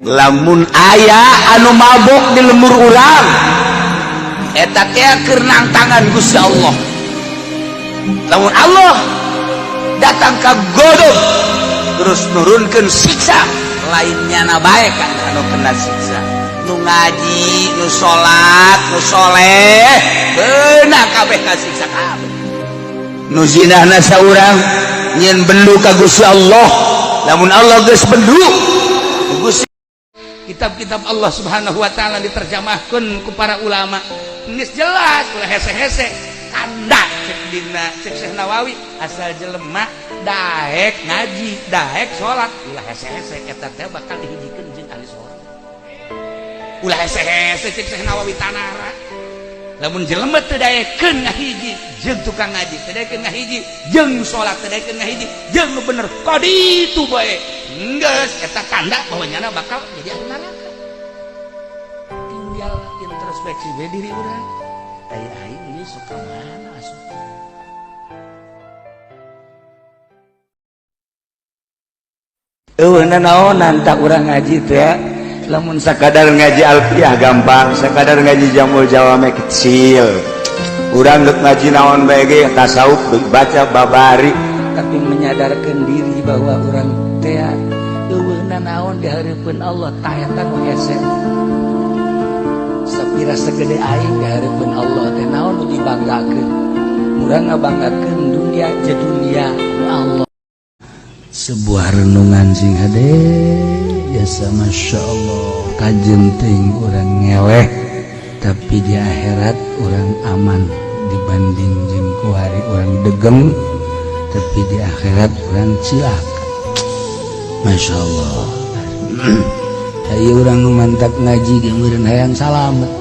Lamun aya anu mabok di lembur urang, eta teh keur nangtangan Gusti Allah. Lamun Allah datang ka godog terus nurunkeun siksa, lainnya na bae kan anu kena siksa, nu ngaji, nu salat, nu soleh, beunang kabeh kasiksa kabeh. Nu zinahna saurang nyieun bendu ka Gusti Allah. Lamun Allah geus bendu Gusti, kitab-kitab Allah Subhanahu wa taala diterjemahkan ku para ulama geus jelas, ulah hese-hese. Tanda cek dina cek Syekh Nawawi, asal jelema daek ngaji, daek salat, ulah hese-hese, eta teh bakal dihijikeun jeung ahli salat. Ulah hese-hese cek Syekh Nawawi. Tanara lamun jelema teu daekeun ngahiji jeung tukang ngaji, teu daekeun ngahiji jeung salat, teu daekeun ngahiji jeung nu bener, kaditu bae geus, eta tanda bahwa nyana bakal jadi ahli neraka. Tinggal introspeksi we diri urang, aya aing ieu sok ka mana asup. Eueuh naonan tak urang ngaji teh ya. Lamun sakadar ngaji alfiah gampang, sakadar ngaji jamul jawame kecil. Urang geuk ngaji naon bae ge, tasawuf baca babari, tapi menyadarkan diri bahwa urang teh eueuh naon di hareupeun Allah, tah eta nu hese. Sapira segede aing di hareupeun Allah teh, naon nu dibanggakeun? Urang ngabanggakeun dunia je dunia nu Allah. Sebuah renungan sing hade jasa, Masya Allah, kajen ting urang ngeleh, tapi di akhirat urang aman dibanding jeung kuari urang degeng, tapi di akhirat urang cilaka. Masya Allah, ayo urang nu mantak ngaji ge meureun hayang salamet.